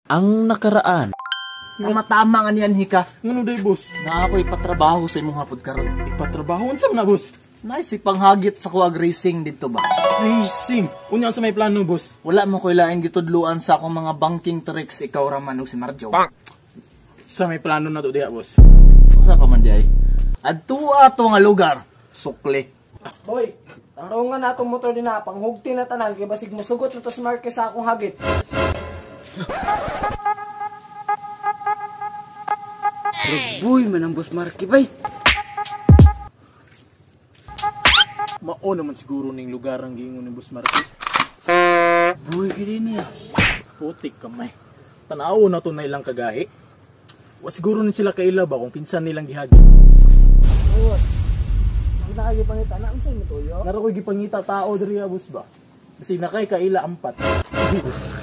Ang nakaraan. Tama-tama nga niyan, hika. Ngano day, boss? Na ako ipatrabaho sa imong hapod karon. Ipatrabaho unsa man na, boss? Nice ipanghagit sa kuag racing dito ba? Racing. Unya sa may plano, boss? Wala mo ko'y laing gitudluan sa akong mga banking tricks, ikaw ra man og si Marjo. Sa may plano na to diha, boss. Usa pa man di ay. Adto ato nga lugar, sukli. Boy, tarungan na atong motor din na, panghugti na tanan, kay basig musugot na to si Marquez sa akong hagit. Boy, man ang Boss Marky, bay. Mao naman siguro ning lugar ang giingon ni Boss Marky. Boy, gini niya. Putik kamay. Tanaw na to na ilang kagahi. Wa siguro ni sila kaila ba kung kinsa nilang gihagit. Boss, hindi na kayo pangita na, unsay mo tuyo? Naro ko'y gipangita tao diri, boss ba? Kasi nakay kaila ampat.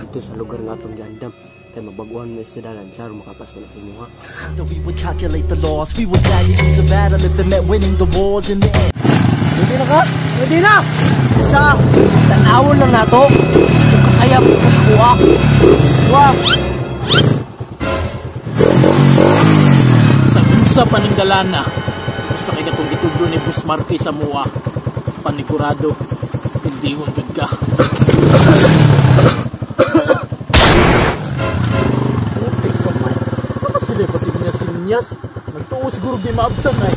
Dito sa lugar nga atong giandam. Kay mabaguhan na sa dalan, charo makapas pa na sa imuha. We would calculate the loss. We would gladly lose a battle if it meant winning the wars in the end. Ready na ka? Ready na! Sa tanawon lang nato. Kung kakaya mo sa kuha. Wah! Sa unsa pa ning dalana. Basta kay katong gitudlo ni Boss Marky sa muwa. Panigurado, pildihon jud ka. Putik kamay. Baka sila pa sinyas-sinyas. Nagtuo siguro di maabsan ay.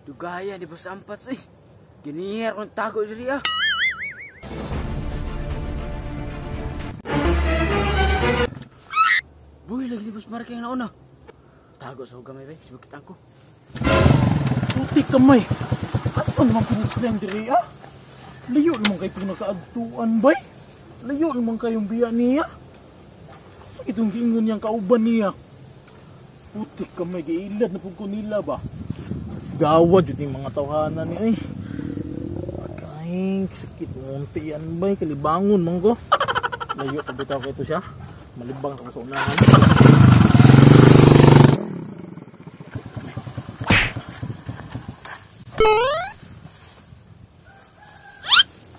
Dugaya di Boss Ampats eh. Ginihir kong tago diri ah. Boy, lagi ni Boss Marky ang nauna. Tago sa hugamay bay, sibukit ko. Putik kamay. Asa naman pinagsilang diri ah? Layo naman kayo itong nakaagtuan bay. Layo naman kayong biya niya. Sakit yung giingon niyang kauban niya. Putik kamay, giilad na po ko nila ba? Gawa jud yung mga tawhana niya eh. Pagkain, sakit munti yan bay, kalibangon man ko. Layo pa bitaw ko ito siya. Malibang ako sa unahan.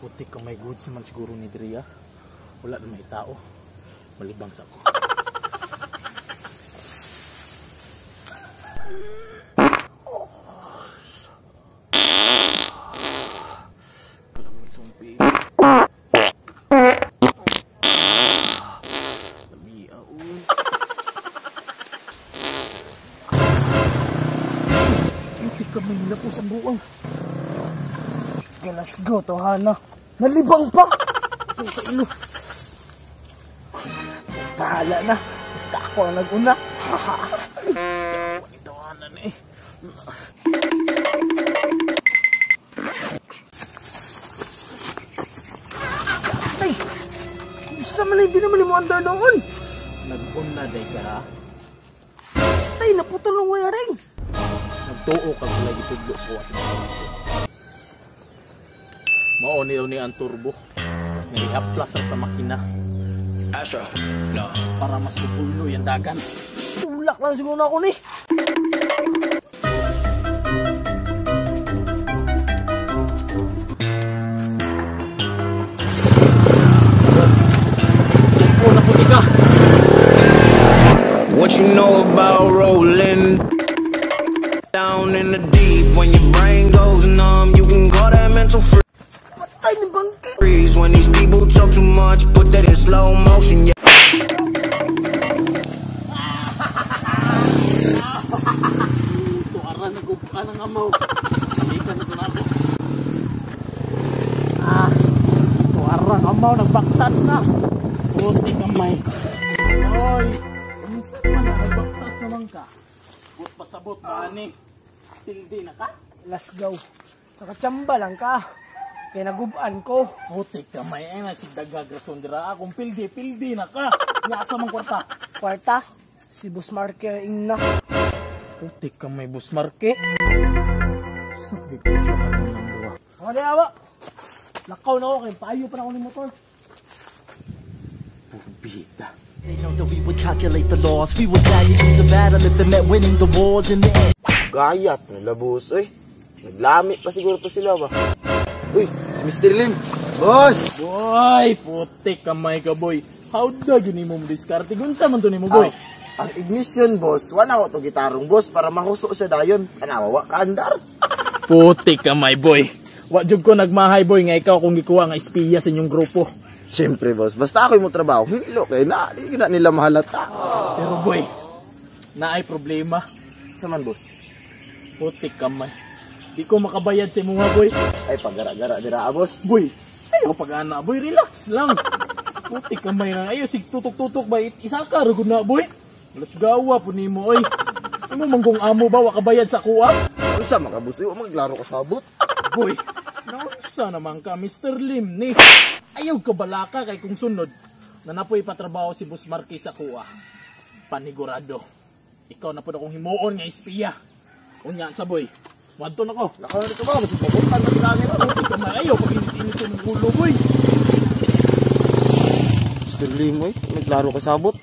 Putik ka may goods naman siguro ni Drea. Wala na may tao. Malibang sa ako. Putik ka may nilapos ang buang. Okay, let's go, tohana. Nalibang pa! Ito sa ilo. Bahala na. Basta ako ang nag-una. Itawanan eh. Ay! Sa man hindi naman mo andar noon. Nag-una day ka ha? Ay, naputol ng wiring. Nagtuo ka wala gitudlo sa kuwa sa mga. Mao ni daw ni ang turbo. Nagihaplas sa makina. Astro, no. Para mas pupulo yung dagan. Tulak lang siguro ako ni. Tumpo na puti ka. What you know about rolling down in the deep? When your brain goes numb, you can call that mental freeze. Patay ni bangke. When these people talk too much, put that in slow motion. Yeah. Tuaran na gubaan ang amaw. Balikan na ito na ako. Tuaran amaw, nagbaktas na. Puti kamay. Oy, minsan man na nagbaktas naman ka. But pasabot ba ani? Tildi na ka? Let's go. Nakachamba lang ka. Kaya nagubaan ko. Putik kamay ay nasigdagag rason dira. Akong pildi, pildi na ka. Nga sa mang kwarta. Kwarta, si Boss Marky ang na. Putik kamay, Boss Marky. Sabi ko siya man ng duwa. Wala awa. Lakaw na ako kay payo pa na ako ni motor. Purbida. They know that we would calculate the loss. We would gladly lose a battle if it meant winning the wars in the end. Gayat nila, boss, oy. Naglami pa siguro to sila ba. Uy, si Mr. Lim. Boss! Boy, putik kamay ka, boy. How da yun mo diskarte? Gunsa man to nimo, boy? Ang ignition, boss, wala ko to gitarong, boss, para mahuso siya dayon. Anawa, wa ka andar. Putik kamay, boy. Wa jud ko nagmahay, boy, nga ikaw kung gikuha nga espiya sa inyong grupo. Siyempre, boss, basta ako mo trabaho, hilo kay na, di na nila mahalata. Pero boy, naay problema. Saman, boss? Putik kamay. Di ko makabayad sa imuha, boy. Ay, pagara-gara dira, ah, boss. Boy, ayaw pag-ana, boy. Relax lang. Putik kamay na. Ayaw, sig tutok-tutok ba? Isa ka, rugod na, boy. Alas gawa po nimo, oy. Imo manggong amo ba, wa kabayad sa kuha? Unsa man ka, boss? Uy, wa maglaro ka sabot. Boy, naunsa naman ka, Mr. Lim, ni. Ayaw ka balaka kay kung sunod, na napoy patrabaho si Boss Marquez sa kuha. Panigurado. Ikaw na po akong himuon nga espiya. Unya sa boy. Wadto na ko. Nakaw na dito ba? Mas mabutan na camera. Putik kamay, ayaw pag init-init yung ulo, boy. Mr. Lim, oy, naglaro ka sabot.